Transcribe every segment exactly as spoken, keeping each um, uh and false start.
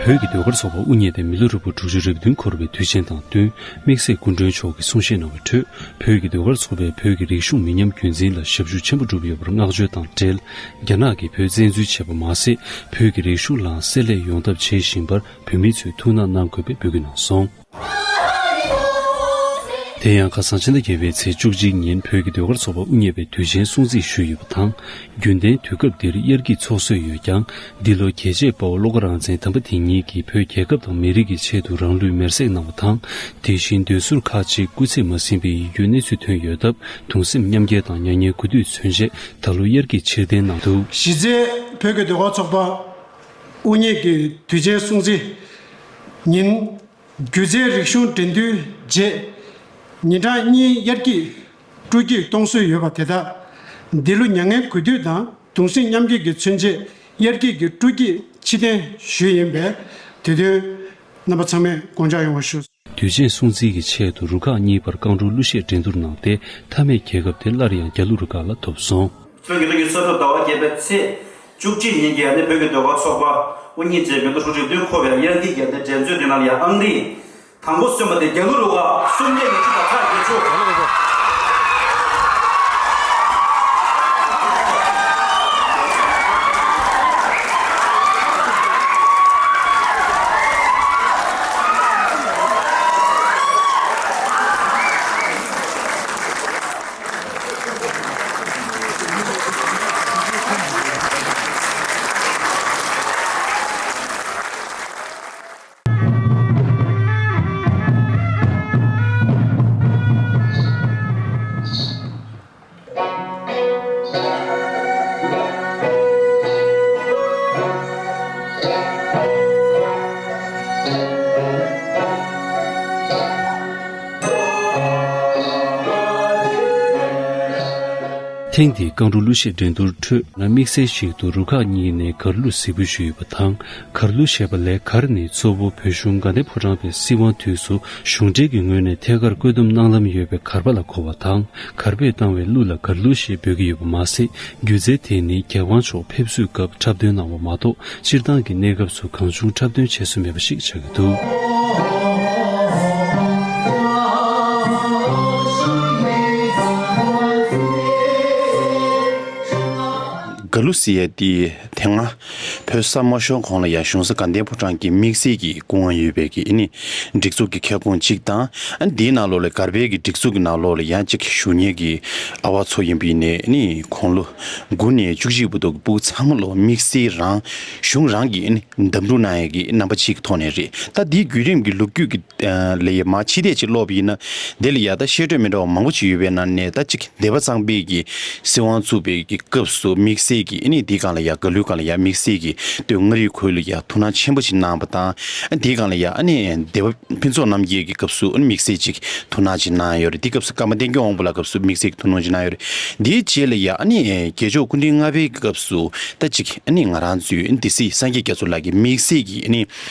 བོད་ཀྱི་ཟློས་གར་ཚོགས་པ་དབུ་བརྙེས་ཏེ་མི་ལོ་རབས་དྲུག་ཅུ་རེ་བདུན་འཁོར་བའི་དུས་ཆེན་དང་བསྟུན། དམིགས་བསལ་སྐུ་མགྲོན་མཆོག་གིས་གསུང་བཤད་གནང་བའི་ཁྲོད། བོད་ཀྱི་ཟློས་གར་ཚོགས་པས་བོད་ཀྱི་རིག་གཞུང་མི་ཉམས་རྒྱུན་འཛིན་ལ་ཞབས་ཞུ་ཆེན་པོ་བསྒྲུབས་ཡོད་པར་བསྔགས་བརྗོད་དང་འབྲེལ། རྒྱ་ནག་གིས་བོད་བཙན་འཛུལ་བྱས་པ་མ་ཟད། བོད་ཀྱི་རིག་གཞུང་ལའང་བསྲེ་བསླད་ཡོང་ཐབས་བྱེད་བཞིན་པར། བོད་མི་ཚོས་ཐུགས་སྣང་གནང་དགོས་པའི་འབོད་སྐུལ་གནང་སོང་། དེ་ཡང་ཁ་སང་ཕྱི་ཟླ་བརྒྱད་པའི་ཚེས་བཅུ་གཅིག་ཉིན་བོད་ཀྱི་ཟློས་གར་ཚོགས་པ་དབུ་བརྙེས་པའི་དུས་ཆེན་སྲུང་བརྩི་ཞུས་ཡོད་པ་དང་། རྒྱུན་ལྡན་དུས་སྐབས་འདིར་དབྱར་སྐྱིད་ཚོགས་གསོག་ཡོད་ཀྱང་། འདི་ལོ་རྒྱལ་གཅེས་དཔའ་བོ་བློ་དགའ་རང་བཙན་དམ་པ་དེ་ཉིད་ཀྱིས་བོད་རྒྱལ་ཁབ་དང་མི་རིགས་ཀྱི་ཆེད་དུ་རང་ལུས་མེར་སྲེག་གནང་བ་དང་། དེ་བཞིན་སྡོད་ཟུར་ཁག་ཅིག་སྐུ་ཚེ་མ་ཟིན་པའི་ཡིད་སྐྱོའི་གནས་ཚུལ་ཐོན་ཡོད་སྟབས། གདུང་སེམས་མཉམ་སྐྱེད་དང་མྱ་ངན་གུས་འདུད་མཚོན་ཆེད། ད་ལོ་དབྱར་སྐྱིད་ཕྱིར་འཐེན་གནང་འདུག། གཞི་རྩའི་བོད་ཀྱི་ཟློས་གར་ཚོགས་པ་དབུ་བརྙེས་ཀྱི་དུས་ཆེན་སྲུང་བརྩི་ཉིན། སྒྱུ་རྩལ་རིག་གཞུང་འགྲན་བསྡུར་རྗེས། ཉིན་གྲངས་གཉིས་དབྱར་སྐྱིད་སྤྲོ་སྐྱིད་གཏོང་སྲོལ་ཡོད་པ་དེ་དག་འདི་ལོ་མྱ་ངན་གུས་འདུད་དང་གདུང་སེམས་མཉམ་སྐྱེད་ཀྱི་མཚོན་ཆེད། དབྱར་སྐྱིད་ཀྱི་སྤྲོ་སྐྱིད་ཕྱིར་འཐེན་ཞུས་ཡིན་པས། དེ་དོན་རྣམ་པ་ཚང་མས་དགོངས་འཇགས་ཡོང་བ་ཞུ། དུས་ཆེན་སྲུང་བརྩི་གི་ཆེད་དུ་རུ་ཁག་གཉིས་བར་རྐང་བྲོ་གླུ་གཞས་འགྲན་བསྡུར་གནང་སྟེ། མཐའ་མའི་རྒྱལ་ཁ་དེ་སླར་ཡང་རྒྱ་ལོ་རུ་ཁག་ལ་ཐོབ་སོང་། བོད་ཀྱི་སྟོན་ཀྱི་སོ་ཐོག་ཟླ་བ་བརྒྱད་པའི་ཚེས་བཅུ་གཅིག་ཉིན་གྱི་ཨ་ནི་བོད་ཀྱི་ཟློས་གར་ཚོགས་པ་དབུ་བརྙེས་རྗེས་མི་ལོ་དྲུག་ཅུ་བདུན་འཁོར་བའི་དབྱར་སྐྱིད་ཀྱི་ཨ་ནི་འགྲན་རྩོད་དེ་ནང་ལ་ཡང་ཨང་རིམ་དང་པོ་སོན་པ་དེ་རྒྱ་ལོ་རུ་ཁག་གསུམ་བརྒྱད་ཀྱི་སྤྱི་དང་ཚེག་བརྒྱད་ཅུ། ཐེངས་འདིའི་རྐང་བྲོ་གླུ་གཞས་འགྲན་བསྡུར་ཁྲོད་ན་དམིགས་བསལ་ཞིག་ཏུ་རུ་ཁག་གཉིས་ནས་གར་གླུ་གཟིགས་འབུལ་ཞུས་ཡོད་པ་དང་། གར་གླུ་ཞེས་པ་ལས་གར་ནི་གཙོ་བོ་བོད་གཞུང་དགའ་ལྡན་ཕོ་བྲང་པའི་སྲིད་དབང་དུས་སུ་གཞུང་འབྲེལ་གྱི་ངོས་ནས་ཐད་ཀར་བཀོད་འདོམས་གནང་ལམ་ཡོད་པའི་གར་པ་ལ་གོ་བ་དང་། གར་པས་བཏང་བའི་གླུ་ལ་གར་གླུ་ཞེས་འབོད་ཀྱི་ཡོད་པ་མ་ཟད། སྒྱུ་རྩལ་དེ་ནི་རྒྱལ་དབང་མཆོག་ཕེབས་བསུའི་སྐབས་འཁྲབ་སྟོན་གནང་བ་མ་གཏོགས། སྤྱིར་བཏང་གི་གནས་སྐབས་སུ་གང་བྱུང་འཁྲབ་སྟོན་བྱེད་སྲོལ་མེད་པ་ཞིག་ཆགས་ཀྱི་འདུག། གར་གླུ་ཟེར་ཡས་དེ་དེ་སྔ་བོད་ས་མ་ཤོར་གོང་ལ་ཡང་གཞུང་ས་དགའ་ལྡན་ཕོ་བྲང་གི་དམིགས་བསལ་གྱི་སྐུ་དབང་ཡོད་པའི་གི་ཨ་ནི་སྒྲིག་འཛུགས་ཀྱི་ཁྱབ་ཁོངས་གཅིག་དང་། ཨ་ནི་དེའི་ནང་ལོགས་ལ་གར་པའི་གི་སྒྲིག་འཛུགས་ཀྱི་ནང་ལོགས་ལ་ཡང་གཅིག་ཞུ་མཁན་གྱི་ཨ་བ་ཚོ་ཡིན་པ་ཡིན་ནའི་ཨ་ནི་དགུང་ལོ་དགུ་ནས་བཅུ་གཅིག་བར་དུ་གི་ཕྲུ་གུ་ཚང་མ་ལོ་དམིགས་བསལ་རང་གཞུང་རང་གི་ཨ་ནི་འདེམས་སྒྲུག་གནང་ཡས་ཀྱི་རྣམ་པ་གཅིག་གི་ཐོག་ནས་རེད། ད་དེའི་བརྒྱུད་རིམ་གྱི་ལོ་རྒྱུས་ཀྱི་ལ་ཡ་མ་ཕྱི་བལྟས་ཅིག་ཀློག་པ་ཡིན་ན། དེ་ལ་ཡ་ད་བཤད་སྲོལ་མི་འདྲ་བ་མང་པོ་ཅིག་ཡོད་པའི་ནང་ནས། ད་ཅིག་སྡེ་པ་གཙང་པའི་གི་སྲིད་དབང་བཙུགས་པའི་གི་སྐབས་སུ་དམིགས་བསལ་གྱི་ཨ་ནི་དེའི་སྒང་ལ་ཡ་གར་གླུའི་སྒང་ལ་ཡ་དམིགས་བསལ་གྱི་སྟོད་མངའ་རིས་ཁུལ་ལ་ཡ་ཐུགས་སྣང་ཆེན་པོ་ཅིག་གནང་བ་དང་། ཨ་དེའི་སྒང་ལ་ཡ་ཨ་ནི་སྡེ་པ་ཕུན་ཚོགས་རྣམ་རྒྱལ་གྱི་སྐབས་སུ་ཨ་ནི་དམིགས་བསལ་ཅིག་ཐུགས་སྣང་ཅིག་གནང་ཡོད་རེད། དེའི་སྐབས་སུ་ཀརྨ་བསྟན་སྐྱོང་དབང་པོ་ལགས་སྐབས་སུ་དམིགས་བསལ་གྱི་ཐུགས་སྣང་ཅིག་གནང་ཡོད་རེད། དེའི་རྗེས་ལ་ཡ་ཨ་ནི་རྒྱལ་མཆོག་སྐུ་ཕྲེང་ལྔ་པའི་གི་སྐབས་སུ་ད་ཅིག་ཨ་ནི་ང་རང་ཚོའི་ཨ་ནི་སྡེ་སྲིད་སངས་རྒྱས་རྒྱ་མཚོ་ལགས་ཀྱི་དམིགས་བསལ་གྱི་ཨ་ནི།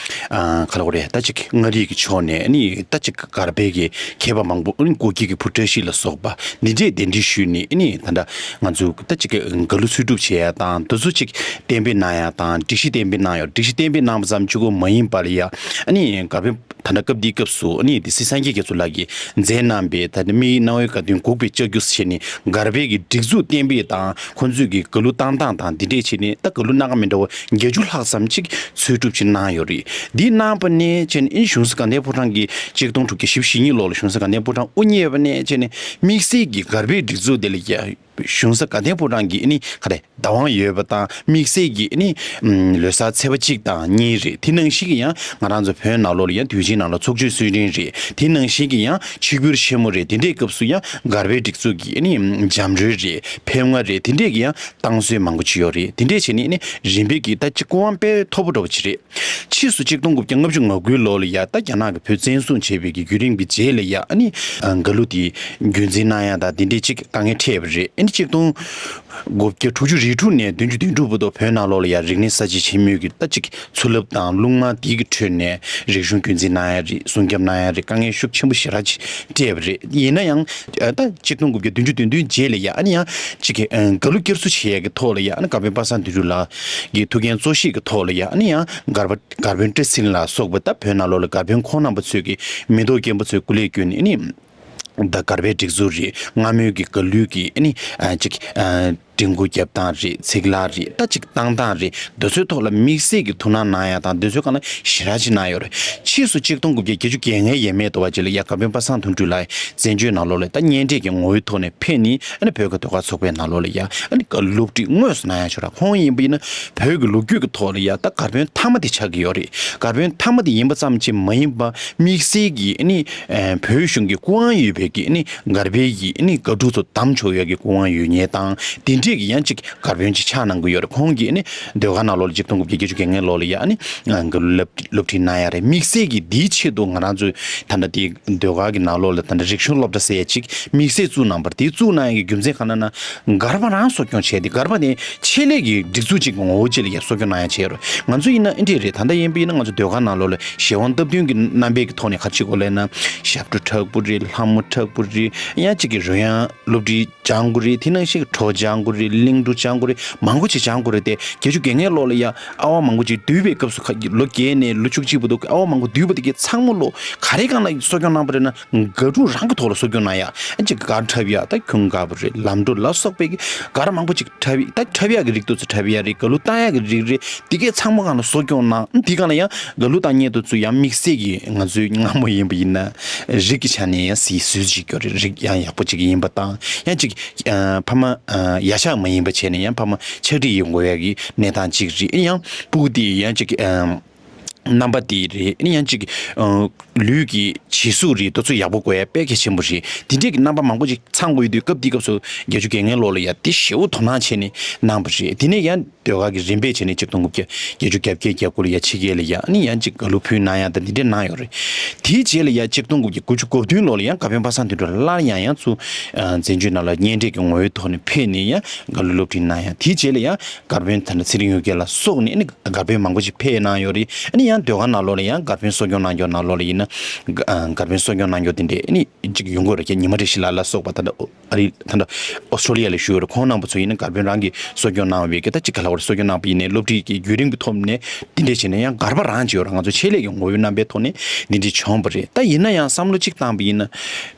ཨ་ག་ལ་གོ་རེད། ད་ཅིག་མངའ་རིས་ཀྱི་ཕྱོགས་ནས་ཨ་ནི་ད་ཅིག་གར་པའི་གི་མཁས་པ་མང་པོ། ཨ་ནི་སྒོ་ཁྱི་གི་བུ་བཀྲ་ཤིས་ལ་སོགས་པ་འདི་འདྲས་གདན་འདྲེན་ཞུས་ནས། ཨ་ནི་ད་ལྟ་ང་ཚོ་ད་ཅིག་གར་གླུ་འཚོལ་སྒྲུབ་བྱེད་ཡ་དང་། འདི་ཚོ་ཅིག་གཏན་འབེབས་གནང་ཡ་དང་། སྒྲིག་གཞི་གཏན་འབེབས་གནང་ཡ། སྒྲིག་གཞི་གཏན་འབེབས་གནང་བ་ཙམ་གཅིག་པོ་མ་ཡིན་པར་ཡ། ཨ་ནི་གར་པའི་ད་ལྟ་སྐབས་འདིའི་སྐབས་སུ་ཨ་ནི་སྡེ་སྲིད་སངས་རྒྱས་རྒྱ་མཚོ་ལགས་ཀྱིས་མཛད་གནང་པའི་ད་ལྟ་དམིགས་ཡུལ་རྣ་བའི་དགའ་སྟོན་འགུགས་པའི་ལྕགས་ཀྱུ་ཟེར་ནས། གར་པའི་གི་སྒྲིག་འཛུགས་གཏན་འབེབས་དང་། ཁོང་ཚོས་ཀྱི་གར་གླུ་བཏང་སྟངས་དང་། འདི་འདྲས་བྱས་ནས་ད་གར་གླུ་སྣ་ཁ་མི་འདྲ་བ་བརྒྱད་ཅུ་ལྷག་ཙམ་ཅིག་འཚོལ་སྒྲུབ་ཅིག་གནང་ཡོད་རེད། འདི་གནང་བ་ནས་བྱས་ནས་ཨ་ནི་གཞུང་ས་དགའ་ལྡན་ཕོ་བྲང་གི་ཆིག་སྟོང་དྲུག་བརྒྱ་བཞི་བཅུ་ཞེ་གཉིས་ལོ་ལ་གཞུང་ས་དགའ་ལྡན་ཕོ་བྲང་དབུ་བརྙེས་པ་ནས་བྱས་ནས་དམིགས་བསལ་གྱི་གར་པའི་སྒྲིག་འཛུགས་དེ་ལ་ཡ་གཞུང་ས་དགའ་ལྡན་ཕོ་བྲང་གི་ཨ་ནི་ག་རེ་བདག་དབང་ཡོད་པ་དང་། དམིགས་བསལ་གྱི་ཨ་ནི་ལོ་གསར་ཚེས་པ་གཅིག་དང་གཉིས་རེད། དེ་ནང་བཞིན་གྱི་ཡང་ང་རང་ཚོ་བོད་ནང་ལོགས་ལ་ཡང་དུས་ཆེན་ནང་ལ་ཚོགས་ཆོས་སུ་རིང་རེད། དེ་ནང་བཞིན་གྱི་ཡང་ཆིབས་བསྒྱུར་ཆེན་མོ་རེད། དེ་འདྲའི་སྐབས་སུ་ཡང་གར་པའི་སྒྲིག་འཛུགས་ཀྱི་ཨ་ནི་འཇམ་རོལ་རེད། ཕེབས་ལྔ་རེད། དེ་འདྲས་ཀྱི་ཡང་བཏང་སྲོལ་མང་པོ་ཅིག་ཡོད་རེད། དེ་འདྲས་བྱས་ནས་ཨ་ནི་རིམ་པས་ཀྱི་ད་ཅིག་སྐུ་དབང་དཔེ་མཐོ་པོ་འདྲ་བོ་ཅིག་རེད། ཕྱིས་སུ་ཆིག་སྟོང་དགུ་བརྒྱ་ལྔ་བཅུ་ང་དགུའི་ལོ་ལ་ཡ་ད་རྒྱ་ནག་གིས་བོད་བཙན་བཟུང་བྱས་པའི་གི་བརྒྱུད་རིམ་གྱི་རྗེས་ལ་ཡ་ཨ་ནི་གར་གླུ་དེ་རྒྱུན་འཛིན་གནང་ཡ་དང་དེ་འདྲས་ཅིག་དཀའ་ངལ་འཕྲད་པ་རེད། ཨ་ གཅིག་སྟོང་དགུ་བརྒྱ་དྲུག་ཅུ་རེ་དྲུག་ནས་བདུན་ཅུ་དོན་དྲུག་བར་དུ་བོད་ནང་ལོགས་ལ་ཡང་རིག་གནས་གསར་བརྗེ་ཆེན་མོའི་གི་ད་ཅིག་མཚོ་རླབས་དང་རླུང་ནག་དེའི་གི་ཁྲོད་ནས་རིག་གཞུང་རྒྱུན་འཛིན་གནང་ཡ་རེད། སྲུང་སྐྱོབ་གནང་ཡ་རེད། དཀའ་ངལ་ཤུགས་ཆེན་པོ་ཞེ་དྲག་ཅིག་འཕྲད་པ་རེད། ཡིན་ན་ཡང་ད་གཅིག་སྟོང་དགུ་བརྒྱ་བདུན་ཅུ་དོན་བདུན་རྗེས་ལ་ཡང་ཨ་ནི་ཡང་ཅིག་གི་མགུར་གླུ་བསྐྱར་གསོ་བྱེད་ཡ་གི་ཐོག་ལ་ཡང་ཨ་ནི་དགའ་སྤེན་པ་སངས་དོན་གྲུབ་ལགས་ཀྱི་ཐུགས་འགན་གཙོ་བཞེས་ཀྱི་ཐོག་ལ་ཡང་ཨ་ནི་ཡང་མགར་པ་མགར་དཔོན་བཀྲ་ཤིས་ལ་སོགས་པ་ད་བོད་ནང་ལོགས་ལ་མགར་དཔོན་ཁོང་རྣམ་པ་ཚོས་ཀྱི་མེ་ཏོག་རྒན་པོ་ཚོའི་སྐུ་ལས་བསྐྱོན་ནས་ཨ་ནི། ད་མགར་པའི་སྒྲིག་འཛུགས་རེད། སྔ་མོའི་གི་མགུར་གླུའི་གི་ཨ་ནི་ཨ་ཅིག་ཨ་འབྲི་འགོ་རྒྱབ་སྟངས་རེད། ཚིག་ལྷག་རེད། ད་ཅིག་བཏང་སྟངས་རེད། འདི་ཚོའི་ཐོག་ལ་དམིགས་བསལ་གྱི་ཐུགས་སྣང་གནང་ཡ་དང་འདི་ཚོའི་སྒང་ལ་ཞེ་དྲག་ཅིག་གནང་ཡོད་རེད། ཕྱིས་སུ་གཅིག་སྟོང་དགུ་བརྒྱ་བརྒྱད་ཅུ་གྱ་ལྔའི་ཡས་མས་དུ་བ་ཅིག་ལ་ཡ་མགར་དཔོན་པ་སངས་དོན་གྲུབ་ལགས་བཙན་བྱོལ་ནང་ལོགས་ལ་ད་གཉེན་འཕྲད་ཀྱི་ངོ་བོའི་ཐོག་ནས་ཕེབས་ནས་ཨ་ནི་བོད་ཀྱི་ཟློས་གར་ཚོགས་པའི་ནང་ལོགས་ལ་ཡ་ཨ་ནི་སློབ་ཁྲིད་དངོས་སུ་གནང་ཡ་ཞུ་ར། ཁོང་ཡིན་པ་ཡིན་ན་བོད་ཀྱི་ལོ་རྒྱུས་ཀྱི་ཐོག་ལ་ཡ་ད་མགར་དཔོན་མཐའ་མ་དེ་ཆགས་ཀྱི་ཡོད་རེད། མགར་དཔོན་མཐའ་མ་དེ་ཡིན་པ་ཙམ་གྱིས་མ་ཡིན་པ། དམིགས་བསལ་གྱི་ཨ་ནི་ཨ་བོད་གཞུང་གི་སྐུ་དབང་ཡོད་པའི་གི་ཨ་ནི་མགར་པའི་གི་ཨ་ནི་དགའ་ཕྲུག་ཚོ་བདམས་ཆོག་ཡག་གི་སྐུ་དབང་ཡོད་མཁན་དང་དེ་འདྲས་ཀྱི་ཡང་ཅིག་མགར་དཔོན་ཅིག་ཆགས་གནང་གི་ཡོད་རེད། ཁོང་གིས་ཨ་ནི་ཟློས་གར་ནང་ལོགས་ལ་གཅིག་སྟོང་དགུ་བརྒྱ་བརྒྱད་ཅུ་གྱ་ལྔའི་ལོ་ལ་ཡ་ཨ་ནི་ཨ་གི་སློབ་སློབ་ཁྲིད་གནང་ཡ་རེད། དམིགས་བསལ་གྱི་དེའི་ཆེད་དུ་ང་རང་ཚོས་ད་ལྟ་དེ་ཟློས་གར་གྱི་ནང་ལོགས་ལ་ད་ལྟ་རིག་གཞུང་སློབ་གྲྭ་ཟེར་ཡ་ཅིག་དམིགས་བསལ་བཙུགས་གནང་བ་རེད། དེ་བཙུགས་གནང་ཡ་གི་རྒྱུ་མཚན་གང་ན་ན་མགར་པ་རང་གསོ་སྐྱོང་བྱས་ཏེ་མགར་པ་ནི་ཆེད་ལས་ཀྱི་སྒྲིག་འཛུགས་ཅིག་གི་ངོ་བོ་ཅིག་ལ་ཡ་གསོ་སྐྱོང་གནང་ཡ་བྱས་རོགས། ང་ཚོ་ཡིན་ན་ཨེ་འདྲས་རེད། ད་ལྟ་ཡིན་པ་ཡིན་ན་ང་ཚོ་ཟློས་གར་ནང་ལོགས་ལ་གཞན་དབང་སྟབས་བསྟུན་གྱི་རྣམ་པའི་གི་ཐོག་ནས་ག་རེ་བྱེད་དགོས་ལབ་ན། ཞབས་བྲོ་མཁྲེགས་པོ་རེད། ལྷ་མོ་མཁྲེགས་པོ་རེད། ཡང་གཅིག་གི་རོལ་དབྱངས་སློབ་ཁྲིད་སྦྱང་དགོས་རེད། དེ་ནང་བཞིན་གྲོ་སྦྱང་དགོས་རེད། གླིང་བྲོ་སྦྱང་དགོས་རེད། མང་པོ་ཅིག་སྦྱང་དགོས་རེད་དེ། བརྒྱད་ཅུ་གྱ་ལྔའི་ལོ་ལ་ཡ་ཨ་བ་མང་པོ་ཅིག་འདུས་པའི་སྐབས་སུ་ཁ་ལོ་བརྒྱད་ནས་ལོ་བཅུ་གཅིག་བར་དུ་ཨ་བ་མང་པོ་འདུས་པ་དེ་གའི་ཚང་མ་ལོ་ག་རེ་སྒང་ལ་གསོ་སྐྱོང་གནང་བ་རེད་ན། དགའ་ཕྲུག་རང་གི་ཐོག་ལ་གསོ་སྐྱོང་གནང་ཡ། ཨ་ཅིག་གར་འཁྲབ་ཡ་ད་ཁྱུང་དཀར་པོ་རེད། ལམ་བྲོ་ལ་སོགས་པའི་གི་གར་མང་པོ་ཅིག་འཁྲབ་ཡ། ད་འཁྲབ་ཡག་གི་རིགས་དེ་ཚོ་འཁྲབ་ཡ་རེད། ག་ལུ་བཏང་ཡག་གི་རིགས་རེད། དེ་གས་ཚང་མ་སྒང་ལ་གསོ་སྐྱོང་གནང་། དེ་སྒང་ལ་ཡང་ག་ལུ་བཏང་མཁན་དེ་ཚོ་ཡང་དམིགས་བསལ་གྱི་ང་ཚོའི་སྔ་མོ་ཡིན་པ་ཡིན་ན་རིགས་ཀྱི་ཆ་ནས་ཡང་སྲིད་སྲོལ་ཅིག་ཡོད་རེད། རིགས་ཡང་ཡག་པོ་ཅིག་ཡིན་པ་དང་ཡང་ཅིག་ཨ་ཕ་མ་ཨ་ཡ་ཆག་མ་ཡིན་པ་བྱས་ནས་ཡང་ཕ་མ་ཆག་སྒྲིག་ཡོང་དགོས་ཡག་གི་གནས་སྟངས་ཅིག་རེད། ཡང་སྤུ་གུ་དེ་ཡང་ཅིག་ཨ་རྣམ་པ་དེ་རེད། ཨ་ནི་ཡང་ཅིག་ཨ་ལུས་ཀྱི་བྱད་གཟུགས་རེད། དེ་ཚོ་ཡག་པོ་དགོས་ཡ་དཔེ་གལ་ཆེན་པོ་རེད། དེ་འདྲས་ཀྱི་རྣམ་པ་མང་པོ་ཅིག་ཚང་དགོས་ཡོད་དུས་སྐབས་དེའི་སྐབས་སུ་བརྒྱད་ཅུ་གྱ་ལྔའི་ལོ་ལ་ཡ་དེ་ཞེ་པོ་དོ་སྣང་བྱས་ནས་གནང་བ་རེད། དེ་ནས་ཡང་ཟློས་གར་གྱི་རིམ་པས་བྱས་ནས་གཅིག་སྟོང་དགུ་བརྒྱ་བརྒྱད་ཅུ་གྱ་བརྒྱད་གྱ་དགུ་ལ་ཡ་ཕྱི་རྒྱལ་ལ་ཡ་ཨ་ནི་ཡང་ཅིག་ག་ལུ་ཕུལ་གནང་ཡ་དང་འདི་འདྲས་གནང་ཡོད་རེད། དེའི་རྗེས་ལ་ཡ་གཅིག་སྟོང་དགུ་བརྒྱ་དགུ་བཅུ་གོ་བདུན་ལོ་ལ་ཡང་མགར་དཔོན་པ་སངས་དོན་གྲུབ་སླར་ཡང་ཡང་ཚུར་ཨ་བཙན་བྱོལ་ནང་ལ་གཉེན་འཕྲད་ཀྱི་ངོ་བོའི་ཐོག་ནས་ཕེབས་ནས་ཡང་ག་ལུ་སློབ་ཁྲིད་གནང་ཡ། དེའི་རྗེས་ལ་ཡང་མགར་དཔོན་ད་ལྟ་ཚེ་རིང་གཡུལ་རྒྱལ་ལ་སོགས་ནས་ཨ་ནི་མགར་དཔོན་མང་པོ་ཞིག་ཕེབས་གནང་ཡོད་རེད། ཨ་ནི་ཡང་ཟློས་གར་ནང་ལོགས་ལ་ཡང་མགར་དཔོན་གསོ་སྐྱོང་གནང་སྐྱོང་ནང་ལོགས་ལ་ཡིན་ན་མགར་དཔོན་གསོ་སྐྱོང་གནང་སྐྱོང་དེ་འདྲས་ཨ་ནི་གཅིག་ཡོང་གི་རེད། ཉི་མ་བཀྲ་ཤིས་ལགས་ལ་སོགས་པ་ད་ལྟ་ཨ་རི་ད་ལྟ་ཨོ་སི་ཀྲོ་ལི་ཡ་ལ་བཞུགས་ཡོད་རེད། ཁོང་རྣམ་པ་ཚོ་ཡིན་ན་མགར་དཔོན་རང་གིས་གསོ་སྐྱོང་གནང་བའི་གི་ད་གཅིག་ག་ལ་བར་གསོ་སྐྱོང་གནང་བ་ཡིན་ནའི་སློབ་ཁྲིད་ཀྱི་བརྒྱུད་རིམ་གྱི་ཐོག་ནས་དེ་འདྲས་བྱས་ནས་ཡང་མགར་པ་རང་གཅིག་ཡོད་རེད། ང་ཚོ་ཆེད་ལས་ཀྱི་ངོ་བོའི་རྣམ་པའི་ཐོག་ནས་དེ་འདྲས་བྱུང་བ་རེད། ད་ཡིན་ན་ཡང་བསམ་བློ་གཅིག་བཏང་བ་ཡིན་ན།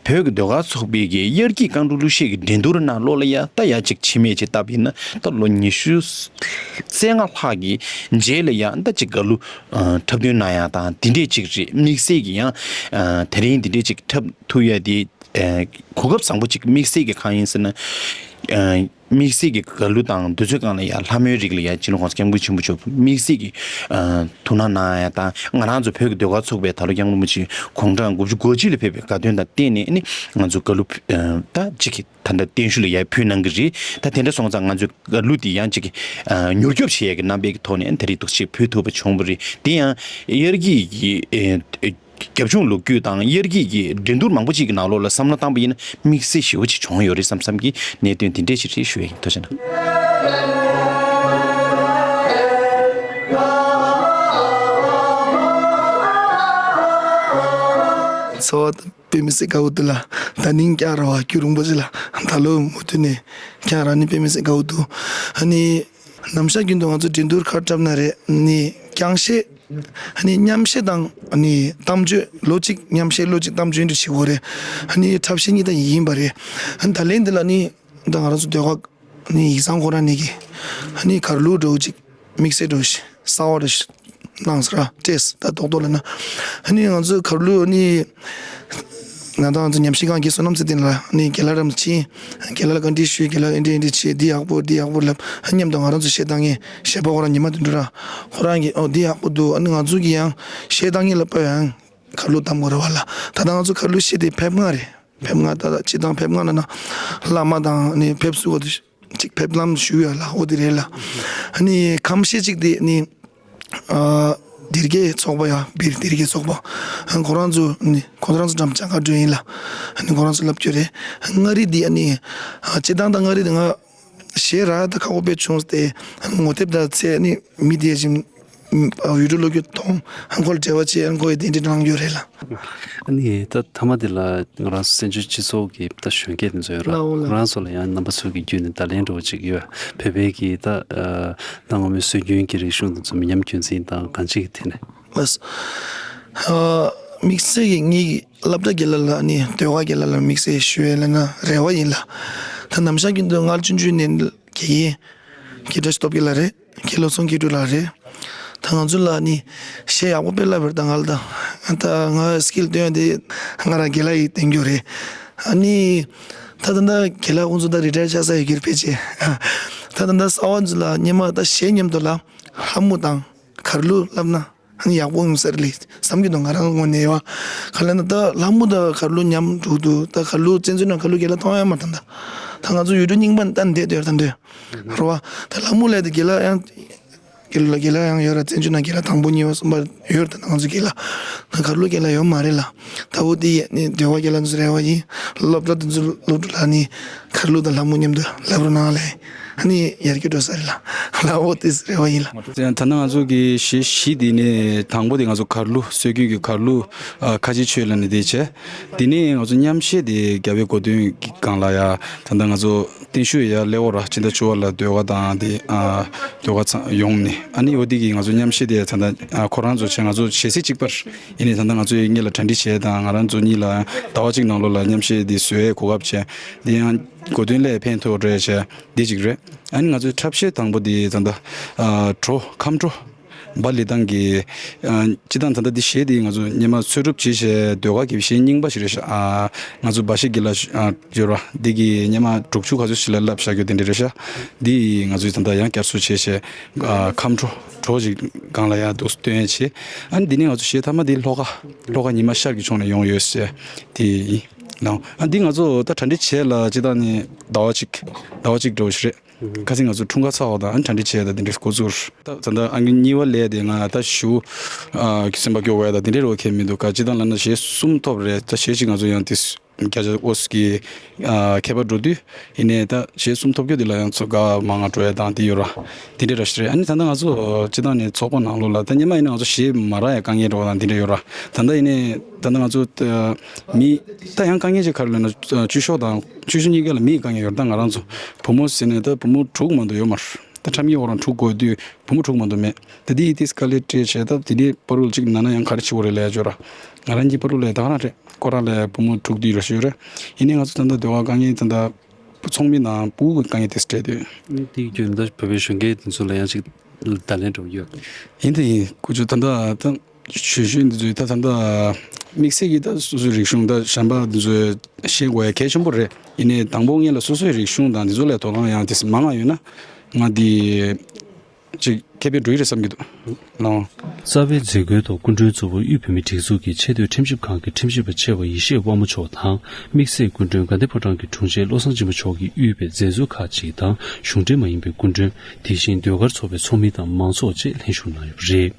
བོད་ཀྱི་ཟློས་གར་ཚོགས་པའི་གི་དབྱར་སྐྱིད་རྐང་དྲུག་གླུ་གཞས་ཀྱི་འགྲན་བསྡུར་ནང་ལོགས་ལ་ཡ་ད་ཡ་གཅིག་འཆི་མེད་ཅིག་བཏབ་ཡིན་ན་ད་ལོ་ཉི་ཤུ་རྩ་ལྔ་ལྷག་གི་རྗེས་ལ་ཡ་ད་གཅིག་ག་ལུ་ཨ་འཁྲབ་སྟོན་གནང་ཡ་དང་དེ་འདྲས་གཅིག་རེད། དམིགས་བསལ་གྱི་ཡང་ཨ་དེ་རིང་དེ་འདྲས་གཅིག་འཁྲབ་ཐུབ་ཡ་དེ་ཨ་གོ་སྐབས་བཟང་པོ་གཅིག་དམིགས་བསལ་གྱི་གང་ཡིན་ཟེར་ན་ཨ་དམིགས་བསལ་གྱི་ག་ལུ་དང་འདི་ཚོའི་སྒང་ལ་ཡ་ལྷ་མོའི་རིགས་ལ་ཡ་སྤྱི་ནོར་༸གོང་ས་༸སྐྱབས་མགོན་ཆེན་པོ་མཆོག་དམིགས་བསལ་གྱི་ཨ་ཐུགས་སྣང་གནང་ཡ་དང་། ང་རང་ཚོ་བོད་ཀྱི་ཟློས་གར་ཚོགས་པས་ད་ལོ་༸སྐྱབས་མགོན་རིན་པོ་ཆེ་དགུང་གྲངས་དགུ་བཅུ་གོ་གཅིག་ལ་ཕེབས་པའི་དགའ་སྟོན་དང་བསྟུན་ནས་ནི་ང་ཚོ་ག་ལུ་ཨ་ད་གཅིག་གི་ད་ལྟ་བརྟན་བཞུགས་ལ་ཡར་ཕུལ་གནང་གི་རེད། ད་དེ་འདྲ་སོང་ཙང་ང་ཚོས་ག་ལུ་དེ་ཡང་གཅིག་གི་ཨ་མྱུར་སྐྱོབ་བྱེད་ཡས་ཀྱི་རྣམ་པའི་གི་ཐོག་ནས་ད་རེས་འདུག་ཅིག་ཕུལ་ཐུབ་པ་བྱུང་བ་རེད། དེ་ཡང་དབྱར་སྐྱིད་ཀྱི་ཨེ་ཨེ་རྒྱབ་ལྗོངས་ལོ་རྒྱུས་དང་དབྱར་སྐྱིད་ཀྱི་འགྲན་བསྡུར་མང་པོ་ཅིག་གི་ནང་ལོགས་ལ་བསམ་བློ་བཏང་བ་ཡིན་ན་དམིགས་བསལ་ཞེ་པོ་ཅིག་བྱུང་ཡོད་རེད་བསམ་བསམ་གྱི་གནད་དོན་དེ་འདྲས་ཅིག་རེད་ཞུ་ཡས་ཡིན། ཐུགས་རྗེ་གནང་། ཚོ། དཔེ་མི་སྲིད་དགའ་བོ་འདུག་ལ། ད་ནིང་བསྐྱངས་ར་བ་རྒྱུན་རིང་པོ་ཞིག་ལ་ད་ལོ་མུ་མཐུད་ནས་བསྐྱངས་ར་ནི་དཔེ་མི་སྲིད་དགའ་བོ་འདུག་ཨ་ནི་ནམ་ཞག་རྒྱུན་དུ་ང་ཚོ་འགྲན་བསྡུར་ག་རེ་འཁྲབ་ན་རེད། ཨ་ནི་རྐྱང་གཞས། ཨ་ནི་མཉམ་གཞས་དང་ཨ་ནི་གཏམ་བརྗོད་ལོ་གཅིག་མཉམ་གཞས་ལོ་གཅིག་གཏམ་བརྗོད་འདྲ་བྱེད་དགོས་རེད། ཨ་ནི་འཁྲབ་གཞས་གཉིས་ད་ཡིན་པ་རེད། ཨ་ནི་ད་ལན་འདི་ལ་ནི་ད་ང་རང་ཚོ་ཟློས་གར་ནི་ཡིག་ཚང་ཁོ་རང་ནས་ཀྱི་ཨ་ནི་གར་གླུ་འདྲ་བོ་ཅིག་དམིགས་བསལ་འདྲ་བོ་ཞིག་གསར་བ་འདྲ་ཞིག་གནང་ཟེར་ར་སྤྲད། ད་རྡོག་རྡོག་ལབ་ན་ཨ་ནི་ང་ཚོ་གར་གླུ་ཨ་ནི་ང་དང་ང་ཚོ་ཉམས་ཞིབ་ཁང་གི་བསོད་ནམས་ཚེ་བརྟན་ལགས་ཨ་ནི་རྒན་ལགས་རང་ཕྱིན། རྒན་ལགས་ལ་བཀའ་འདྲི་ཞུས། རྒན་ལགས་ཨེ་འདྲ་ཨེ་འདྲ་བྱས་འདི་ཡག་པོ་འདི་ཡག་པོ་ལབ། ཨ་མཉམ་དུ་ང་རང་ཚོ་གཞས་བཏང་མཁན་གཞས་པ་ཁོ་རང་ཉི་མ་དོན་གྲུབ་རང་ཁོ་རང་གིས་ཨོ་འདི་ཡག་པོ་འདུག་ཨ་ནི་ང་ཚོ་གི་ཡང་གཞས་བཏང་མཁན་ལ་དཔེ་ཡང་གར་གླུ་གཏམ་དགོས་རེད་བ་ལ། ད་ལྟ་ང་ཚོ་གར་གླུ་གཞས་དེ་ཕེབས་ལྔ་རེད། ཕེབས་ལྔ་ད་ལྟ་སྤྱི་བཏང་ཕེབས་ལྔ་ན་ན་བླ་མ་དང་ནི་ཕེབས་བསུ་བ་དེ་ཅིག་ཕེབས་ལམ་ཞུ་ཡ་ལ་འོ་དེ་རེད་ལ། ནི་ཁམས་གཞས་ཅིག་དེ་ནི་ཨ་ སྒྲིག་འགལ་ཚོགས་པ་ཡ་སྦིར་སྒྲིག་འགལ་ཚོགས་པ། ཁོ་རང་ཚོ་ནི་ཁོ་རང་ཚོ་འགྲམ་ལྕགས་ཁ་སྒྲོན་ཡིན་ལ། ཁོ་རང་ཚོ་ལབ་རྒྱུ་རེད། མངའ་རིས་འདི་ཨ་ནི་སྤྱི་བཏང་ད་མངའ་རིས་འདི་ང་གཞས་རག་ད་ཁག་པོ་དཔེ་བྱུང་སྟེ། ངོ་དེབ་དང་ཚད་ནི་མི་དེ་བཞིན་ཡུལ་གྲུ་ལོ་རྒྱུས་མཐོང་ཁོ་ལ་འབྲེལ་བ་བྱས་ཁོ་ཡི་གདན་འདྲེན་གནང་རྒྱུ་རེད་ལ། ཨ་ནི་ད་མཐའ་མ་དེ་ལ་ང་རང་ཚོ་བཙན་བྱོལ་སྤྱི་ཚོགས་ཀྱི་ད་གཞོན་སྐྱེས་དེ་ཚོ་ཡོད་ར། ལའོ་ལ། ཁོ་རང་ཚོ་ལ་ཡང་རྣམ་པ་ཚོ་གི་བརྒྱུད་ནས་བརྡ་ལན་འདྲ་བོ་ཅིག་ཡོད། བོད་པའི་གི་ད་ཨ་གནའ་སྔ་མོའི་སྲོལ་རྒྱུན་གྱི་རིག་གཞུང་དེ་ཚོ་མི་ཉམས་རྒྱུན་འཛིན་དང་གང་ཅིའི་ཐད་ནས། ལགས། ཨ་དམིགས་བསལ་གྱི་ངེད་ཀྱི་སློབ་གྲྭ་དགེ་ལགས་ལ་ནི་ཟློས་གར་དགེ་ལགས་ལ་དམིགས་བསལ་ཞུ་ཡས་ལབ་ན་རེ་བ་ཡིན་ལ། ད་ནམ་ཞག་རྒྱུན་དུ་ང་ཆུང་ཆུང་ནས་གི་ཡིན། ཁྱེད་བཀྲ་ཤིས་སྟོབས་རྒྱལ་ལགས་རེད། ཁྱེད་བློ་བཟང་མཁས་གྲུབ་ལགས་རེད། ད་ང་ཚོ་ལ་ནི་གཞས་ཡག་པོ་དཔེ་བསླབས་པར་ད་ང་ལ་ད་ད་ང་སི་ཀིལ་སྟོན་ཡ་དེ་ང་རང་དགེ་ལགས་ཡིས་སྟོན་རྒྱུ་རེད། ཨ་ནི་ད་ད་ལྟ་དགེ་ལགས་ཁོང་ཚོ་ད་རི་ཊ་ཡར་ཆགས་ས་ཡོད་ཀྱི་རེད་ཕལ་ཆེར། ད་ད་ལྟ་གསར་བ་ཚོ་ལ་སྔོན་མ་ད་གཞས་མཉམ་དུ་ལ་ལྷ་མོ་དང་གར་གླུ་བསླབས་ན་ཨ་ནི་ཡག་པོ་ཡོང་ས་རེད་ལེ་བསམ་གྱི་འདུག་ང་རང་ངོས་ནས་ཡོད། ག་ལབ་ན་ད་ལྷ་མོ་དང་གར་གླུ་མཉམ་འགྲོ་འདུག་ད་གར་གླུ་བཙན་བྱོལ་ནང་གར་གླུ་དགེ་ལགས་མཐོང་ཡ་མ་ད་ད་ད་ང་ཚོ་ཡུལ་གྲུ་རྙིང་པ་ནས་ད་བསྡད་དུས་ད་འདོད་རེད་བ། ད་ལྷ་མོ་ལས་ད་དགེ་ལགས་ཡང་དགེ་ལགས་དགེ་ལགས་ཡང་ཡོད་ར། བཙན་བྱོལ་ནང་དགེ་ལགས་དང་པོ་གཉིས་པ་གསུམ་པ་ཡོད་ར། ད་ང་ཚོ་དགེ་ལགས་ད་གར་གླུ་དགེ་ལགས་ཡོད་མ་རེད་ལ། ད་འོ་དེ་ཡས་ནས་ཟློས་གར་དགེ་ལགས་ཚོ་རེ་བ་ཡིན། སློབ་གྲྭ་དེ་ཚོ་སློབ་ཕྲུག་ལ་ནི་གར་གླུ་དང་ལྷ་མོ་མཉམ་དུ་བསླབ་རོགས་གནང་ལེ། ཨ་ནི་ཡར་རྒྱས་འགྲོ་ས་རེད་ལ། ལ་འོ་དེ་རེ་བ་ཡིན་ལ། ད་ལྟ་ང་ཚོ་གི་གཞས་བཞི་དེ་ནས་དང་པོ་དེ་ང་ཚོ་གར་གླུ་སྲོལ་རྒྱུན་གྱི་གར་གླུ་ཨ་ཁ་ཆེ་ཆོས་ལབ་ནས་དེ་བྱས། དེ་ནས་ང་ཚོ་མཉམ་གཞས་དེ་རྒྱལ་བའི་གོ་སྟོན་གྱི་སྒང་ལ་ཡ་ད་ལྟ་ང་ཚོ་བརྟན་བཞུགས་ཡ་སླེབས་འོ་ར་ཕྱི་ཟླ་བཅུ་པ་ལ་ཟློས་གར་དང་དེ་ཨ་ཟློས་གར་ཚང་ཡོང་ནས་ཨ་ནི་འོ་དེ་གི་ང་ཚོ་མཉམ་གཞས་དེ་ད་ལྟ་ཨ་ཁོ་རང་ཚོ་བྱས་ང་ཚོ་གཞས་ཚིག་གཅིག་པར་ཡིན་ནས་ད་ལྟ་ང་ཚོ་ཡི་གཉིས་ལ་གྲ་སྒྲིག་བྱས་དང་ང་རང་ཚོ་གཉིས་ལ་ཟླ་བ་གཅིག་ནང་ལོགས་ལ་མཉམ་གཞས་དེ་བཟོས་གོ་སྐབས་བྱས། དེ་ཡང་གོ་སྟོན་སླེབས་ཕན་ཐོགས་རེད་བྱས་འདི་གཅིག་རེད། ཨ་ནི་ང་ཚོའི་འཁྲབ་གཞས་དང་པོ་དེ་ད་ལྟ་ཨ་བྲོ་ཁམས་བྲོ་སྦ་ལི་ཐང་གི་ཨ་སྤྱི་བཏང་ད་ལྟ་འདི་གཞས་དེ་ང་ཚོ་སྔོན་མ་འཚོལ་སྒྲུབ་བྱས་བྱས་ཟློས་གར་གྱི་གཞས་རྙིང་པ་ཞིག་རེད་ཤག་ཨ་ང་ཚོ་སྦ་ཤི་གི་ལ་ཨ་ཡོད་ར་འདི་གི་སྔོན་མ་དྲུག་ཅུ་ག་ཚོད་ཞིག་ལ་བསླབས་བཞག་རྒྱུ་དེ་འདྲ་རེད་ཤག་འདི་ང་ཚོས་ད་ལྟ་ཡང་བསྐྱར་གསོ་བྱས་བྱས་ཨ་ཁམས་བྲོ་བྲོ་ཞིག་སྒང་ལ་ཡང་འདུག་སྟོན་ཡས་བྱས། ཨ་ནི་འདི་ནས་ང་ཚོ་གཞས་མཐའ་མ་འདི་ལྷོ་ཁ་ལྷོ་ཁ་ཉི་མ་ཤར་གྱི་ཕྱོགས་ནས་ཡོང་ཡོད་ཟེར་དེ་ཡིན། ལགས། ཨ་འདི་ང་ཚོ་ད་གྲ་སྒྲིག་བྱས་ལ་སྤྱི་བཏང་ནས་ཟླ་བ་གཅིག་ཟླ་བ་གཅིག་འགྲོ་བཞིན་རེད། ཁ་སང་ང་ཚོ་འཁྲུངས་སྐར་ཚར་བ་དང་ཨ་གྲ་སྒྲིག་བྱས་ད་འདི་འདྲ་འགོ་བཙུགས། ད་ད་ལྟ་ཨང་གཉིས་པ་ལས་དེ་ང་ད་ཞུ་ཨ་སེམས་པ་སྐྱོ་བ་ད་འདི་འདྲ་རོ་ཁྱད་མི་འདུག་ག་སྤྱི་བཏང་ལ་ན་གཞས་གསུམ་ཐོབ་རེད། ད་གཞས་གཅིག་ང་ཚོ་ཡང་དེ་བརྒྱ་ཆ་ཨོ་སི་ཀི་ཨ་ཁྱད་པར་འགྲོ་དུས་ཡིན་ནའི་ད་གཞས་གསུམ་ཐོབ་རྒྱུ་དེ་ལ་ཡང་ཚོ་དགའ་མང་ང་འགྲོ་ཡ་དང་དེ་ཡོད་ར། དེ་འདྲ་ར་ཞིག་རེད། ཨ་ནི་ད་ལྟ་ང་ཚོ་སྤྱི་བཏང་ནས་ཚོགས་པ་ནང་ལོགས་ལ་ད་སྔོན་མ་ཡིན་ན་ང་ཚོ་གཞས་མ་རག་ཡ་དཀའ་ངལ་འགྲོ་བ་དང་དེ་འདྲ་ཡོད་ར། ད་ལྟ་ཡིན་ནའི་ད་ལྟ་ང་ཚོ་ད་མི་ད་ཡང་དཀའ་ངལ་ཅིག་ག་རེ་ལབ་ན་ཆོས་ཕྱོགས་དང་ཆོས་ཕྱོགས་གཉིས་ཀ་ལ་མིའི་དཀའ་ངལ་ཡོད་ར། ད་ང་རང་ཚོ་བུ་མོ་ཟེར་ནས་ད་བུ་མོ་དྲུག་མ་གཏོགས་ཡོད་མ་རེད། ད་ཁྲམ་གྱི་འོག་རང་དྲུག་དགོས་དུས་བུ་མོ་དྲུག་མ་གཏོགས་མེད། ད་དེ་ཡི་དེ་དཀའ་ལས་སྤྲད་བྱས་ད་དེ་འདྲའི་བར་དུ་གཅིག་ན་ན་ཡང་ག་རེ་བྱེད་དགོས་རེད་ལབ་ཡ་ཅོ་ར། ང་རང་གི་བར་དུ་ལས་ད་ག་རང་རེད། ཁོ་རང་ལས་བུ་མོ་དྲུག་དུས་ར་ཞུ་རེད། ཡིན་ནའི་ང་ཚོ་ད་ལྟ་སྡེ་བ་དཀའ་ངལ་ད་ལྟ་ཚོགས་མི་དང་ཕྲུ་གུ་དཀའ་ངལ་དེ་སྤྲད་དུས། དེའི་རྒྱུན་ད་བོད་པའི་གཞོན་སྐྱེས་དེ་ཚོ་ལ་ཡང་ཅིག་བརྡ་ལན་འགྲོ་གི་ཡོད། ཡིན་ད་ཡིན་ཁུ་ཆུ་ད་ལྟ་ད་ཞུ་ཞུ་འདི་ཚོའི་ད་ད་ལྟ་དམིགས་བསལ་གྱི་ད་སོ་སོའི་རིག་གཞུང་ད་གཞན་པ་འདི་ཚོའི་ཤེས་དགོས་ཡ་གལ་ཆེན་པོ་རེད། ཡིན་ནའི་དང་པོ་ངེད་ལ་སོ་སོའི་རིག་གཞུང་དང་འདི་ཚོ་ལས་དོ་སྣང་ཡང་དེ་མང་ང་ཡོད་ན་ང་འདི་ཅིག་ཁེ་ཕན་འགྲོ་ཡི་རེད་བསམ་གྱི་འདུག་ལགས། རྩ་བའི་མཛད་སྒོའི་ཐོག་སྐུ་མགྲོན་གཙོ་བོ་དབུས་བོད་མིའི་སྒྲིག་འཛུགས་ཀྱི་ཆེས་མཐོའི་ཁྲིམས་ཞིབ་ཁང་གི་ཁྲིམས་ཞིབ་པ་ཆེ་བ་ཡེ་ཤེས་དབང་མོ་མཆོག་དང་། དམིགས་བསལ་སྐུ་མགྲོན་དགའ་ལྡན་ཕོ་བྲང་གི་དྲུང་ཆེ་བློ་བཟང་སྦྱིན་པ་མཆོག་གིས་དབུས་པའི་མཛད་གཙོ་ཁག་ཅིག་དང་གཞུང་འབྲེལ་མ་ཡིན་པའི་སྐུ་མགྲོན། དེ་བཞིན་ཟློས་གར་ཚོགས་པའི་ཚོགས་མི་དང་མང་ཚོགས་བཅས་ལྷན་ཞུགས་གནང་ཡོད་པ་རེད།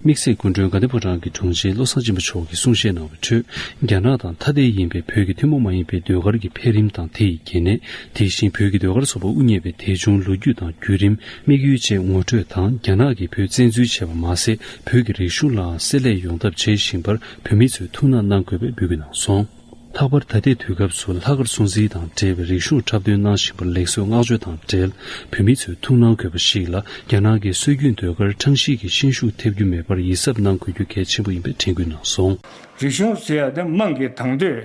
དམིགས་བསལ་སྐུ་མགྲོན་དགའ་ལྡན་ཕོ་བྲང་གི་དྲུང་ཆེ་བློ་བཟང་སྦྱིན་པ་མཆོག་གིས་གསུང་བཤད་གནང་བའི་ཁྲོད། རྒྱ་ནག་དང་ཐ་དད་ཡིན་པའི་བོད་ཀྱི་ཐུན་མོང་མ་ཡིན་པའི་ཟློས་གར་གྱི་འཕེལ་རིམ་དང་དེ་ཡི་གལ་གནད། དེ་བཞིན་བོད་ཀྱི་ཟློས་གར་ཚོགས་པ་དབུ་བརྙེས་པའི་དེ་བྱུང་ལོ་རྒྱུས་དང་བརྒྱུད་རིམ། དམིགས་ཡུལ་བཅས་ངོ་སྤྲོད་དང་། རྒྱ་ནག་གིས་བོད་བཙན་འཛུལ་བྱས་པ་མ་ཟད། བོད་ཀྱི་རིག་གཞུང་ལའང་བསྲེ་ལྷད་ཡོང་ཐབས་བྱེད་བཞིན་པར་བོད་མི་ཚོས་ཐུགས་སྣང་གནང་དགོས་པའི་འབོད་སྐུལ་གནང་སོང་། ལྷག་པར་ད་ལྟའི་དུས་སྐབས་སུ་ལྷག་དཀར་སྲུང་བརྩི་དང་འབྲེལ་བའི་རིག་གཞུང་འཁྲབ་སྟོན་གནང་བཞིན་པར་ལེགས་གསོལ་བསྔགས་བརྗོད་དང་འབྲེལ། བོད་མི་ཚོས་ཐུགས་སྣང་དགོས་པ་ཞིག་ལ། རྒྱ་ནག་གི་སྲོལ་རྒྱུན་ཟློས་གར་ཁྲང་ཤིས་ཀྱི་ཤན་ཤུགས་ཐེབས་རྒྱུ་མེད་པར་ཡིད་གཟབ་གནང་དགོས་རྒྱུ་གལ་ཆེན་པོ་ཡིན་པའི་དྲན་སྐུལ་གནང་སོང་། རིག་གཞུང་ཟེར་ཡ་དེ་དམངས་ཀྱི་དང་དོད་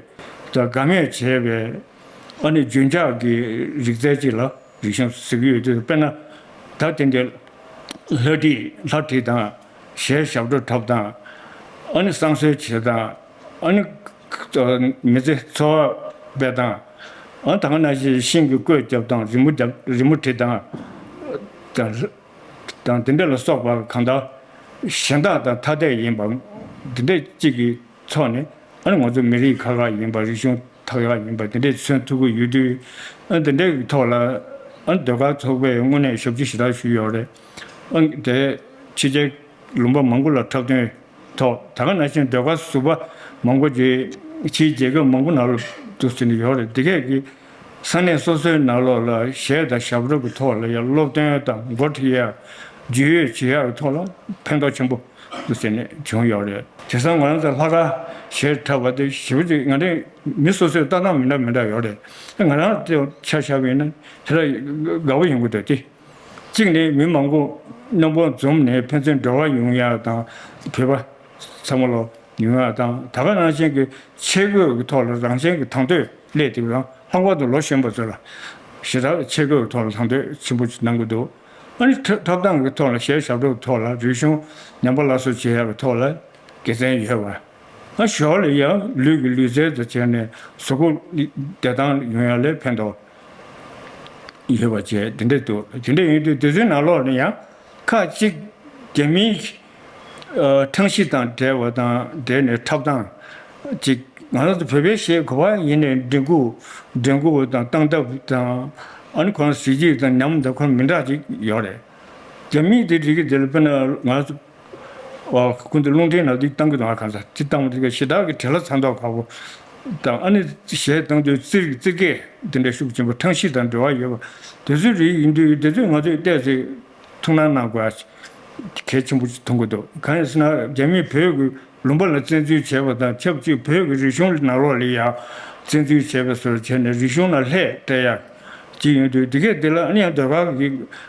དང་དགའ་མོས་བྱས་པའི་ཨ་ནི་རྒྱུན་འཇགས་ཀྱི་རིག་རྩལ་ཅིག་ལ་རིག་གཞུང་ཟེར་གྱི་ཡོད་དུས། དཔེར་ན་ད་དེ་འདྲའི་ལྷ་བྲིས་ལྷ་བྲིས་དང་། གཞས་ཞབས་བྲོ་འཁྲབ་དང་། ཨ་ནི་བསང་གསོལ་བྱེད་དང་། ཨ་ནི་མི་ཚེ་འཚོ་བ་སྤེལ་དང་། ཨ་ནི་ད་ག་ནང་བཞིན་ཤིང་གི་བརྐོས་རྒྱབ་དང་། རི་མོ་རྒྱབ། རི་མོ་བྲིས་དང་། དང་དེ་འདྲ་ལ་སོགས་པ་གང་ལྟར་གཞན་དག་དང་ཐ་དད་ཡིན་པ་འདི་འདྲ་གཅིག་གི་ཐོག་ནས། ཨ་ནི་ང་ཚོ་མི་རིགས་ཁག་ཁག་ཡིན་པ། རིག་གཞུང་ཁག་ཁག་ཡིན་པ་འདི་འདྲས་མཚོན་ཐུབ་ཀྱི་ཡོད་དུས། ཨ་ནི་འདི་འདྲའི་ཐོག་ལ་ཨ་ནི་ཟློས་གར་ཚོགས་པས་དངོས་གནས་ཞབས་ཕྱི་ཞེ་དྲག་ཞུས་ཡོད་རེད། ཨ་ནི་དེ་ཕྱི་རྒྱལ་ ལུང་པ་མང་པོ་ལ་འཁྲབ་སྟོན་ཐོག་ད་ག་ནང་བཞིན་ཟློས་གར་ཟུར་པ་མང་པོ་ཅིག་ཕྱིའི་རྒྱལ་ཁབ་མང་པོ་ནང་ལ་འདུག་ཟེར་ནས་ཡོད་རེད། དེ་གས་ཀྱི་ས་གནས་སོ་སོའི་ནང་ལོགས་ལ་གཞས་དང་ཞབས་བྲོ་གི་ཐོག་ལ་ཡང་སློབ་སྟོན་དང་འགོ་ཁྲིད་ཡ་རྒྱུས་ཡོད་བྱེད་ཡ་གི་ཐོག་ལ་ཕན་ཐོགས་ཆེན་པོ་འདུག་ཟེར་ནས་བྱུང་ཡོད་རེད། དེང་སང་ང་རང་ཚོ་ལྷག་དཀར་གཞས་འཁྲབ་པ་དེ་ཞེ་པོ་ཅིག་ང་རང་མི་སོ་སོའི་ལྟ་སྟངས་མི་འདྲ་མི་འདྲ་ཡོད་རེད། ང་རང་ཚོ་ཆ་བཞག་པ་ཡིན་ན་དེ་ལ་དགའ་པོ་ཡོང་གི་འདུག་སྟེ། གཅིག་ནས་མི་མང་པོ་རྣམ་པ་འཛོམས་ནས་ཕན་ཚུན་འབྲེལ་བ་ཡོང་ཡག་དང་བོད་པ་ཚང་མ་ལོ་ཡོང་ཡག་དང་ད་ག་ནང་བཞིན་གྱི་ཆས་གོས་ཀྱི་ཐོག་ལ་རང་བཞིན་གྱི་དང་དོད་སླེབས་དེ་རང་ལྷག་པར་དུ་ལོ་གཞོན་པ་ཚོ་ལ་ཞེ་དྲག་ཆས་གོས་ཀྱི་ཐོག་ལ་དང་དོད་ཆེན་པོ་ཞིག་གནང་གི་འདུག་ཨ་ནི་འཁྲབ་འཁྲབ་སྟངས་ཀྱི་ཐོག་ལ་གཞས་ཞབས་བྲོ་གི་ཐོག་ལ་རིག་གཞུང་ཉམས་པ་སླར་གསོ་བྱེད་ཡག་གི་ཐོག་ལ་དགེ་མཚན་ཡོད་པ། ཨ་ཞོར་ལ་ཡང་ལུས་ཀྱི་ལུས་རྩལ་དང་བྱས་ནས་གཟུགས་པོ་བདེ་ཐང་ཡོང་ཡ་ལ་ཕན་ཐོགས་ཡོད་པ་བཅས་དེ་འདྲ་འདུག་དེ་འདྲ་ཡིན་དུས་དེ་ཚོའི་ནང་ལོགས་ནས་ཡང་ཁག་གཅིག་རྒྱ་མིའི་ཨ་ཁྲང་ཤི་དང་འབྲེལ་བ་དང་འབྲེལ་ནས་འཁྲབ་སྟངས་གཅིག་ང་རང་ཚོ་བོད་པའི་གཞས་ག་པར་ཡིན་ནའི་མགྲིན་ཁུག་མགྲིན་ཁུག་དང་སྟངས་སྟབས་དང་ཨ་ནི་ཁོ་རང་གཟི་བརྗིད་དང་ཉམས་དང་ཁོ་རང་མི་འདྲ་ཅིག་ཡོད་རེད། རྒྱ་མིའི་དེ་རིགས་དེ་ལ་དཔེར་ན་ང་ཚོ། ཨོ། ཁོང་ཚོ་རླུང་འཕྲིན་ནང་འདི་བཏང་གི་འདུག་ཨ་གང་ཟག་དེ་བཏང་བ་དེ་ག་ཞེ་དྲག་གི་བྲེལ་བ་ཚ་མདོག་ཁ་པོ་དང་ཨ་ནི་གཞས་བཏང་དུས་རྩེད་རྩེད་སྐད་དེ་འདྲ་ཤུགས་ཆེན་པོ་ཁྲང་ཤི་དང་འབྲེལ་བ་ཡོད་པ་དེ་ཚོའི་རིགས་ཡིན་དུས་དེ་ཚོས་ང་ཚོས་བལྟས་ཚེ་ཐུགས་སྣང་གནང་དགོས་ཨ་གལ་ཆེན་པོ་ཞིག་མཐོང་གི་འདུག་གང་ཡིན་ཟེར་ན་རྒྱ་མིས་བོད་ཀྱི་ལུང་པ་ལ་བཙན་འཛུལ་བྱས་པ་དང་ཆབས་ཅིག་བོད་ཀྱི་རིག་གཞུང་ནང་ལོགས་ལ་ཡང་བཙན་འཛུལ་བྱས་པའི་བཟོ་བྱས་ནས་རིག་གཞུང་ལ་ལྷད་སྤྲད་ཡག་ཅིག་ཡོང་དུས་དེ་གས་དེ་ལ་ཨ་ནི་ཡང་ཟློས་གར་གྱི་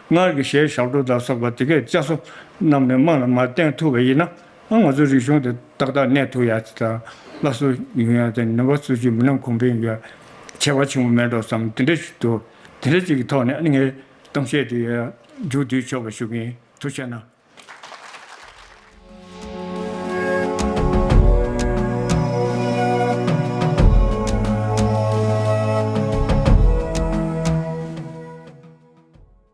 སྔར་གྱི་གཞས་ཞབས་བྲོ་དང་སོགས་པ་དེ་གས་བསྐྱར་གསོ་གནང་ནས་དམངས་ལ་མར་བསྟན་ཐུབ་པ་ཡིན་ན་ཨ་ང་ཚོའི་རིག་གཞུང་དེ་ཏག་ཏག་གནས་ཐུབ་ཡག་ཅིག་དང་སླར་གསོ་ཡོང་ཡག་དེ་ནུས་པ་སོར་ཆུད་མི་ནམ་གོང་འཕེལ་ཡོང་ཡག་ཁྱད་པར་ཆེན་པོ་མེད་འགྲོ་བསམ་དེ་འདྲ་ཞིག་འདུག་དེ་འདྲ་ཅིག་གི་ཐོག་ནས་ཨ་ནི་ངའི་གཏམ་བཤད་དེ་ཡང་མཇུག་བསྡུས་ཆོག་པ་ཞུ་གི་ཡིན། ཐུགས་རྗེ་གནང་།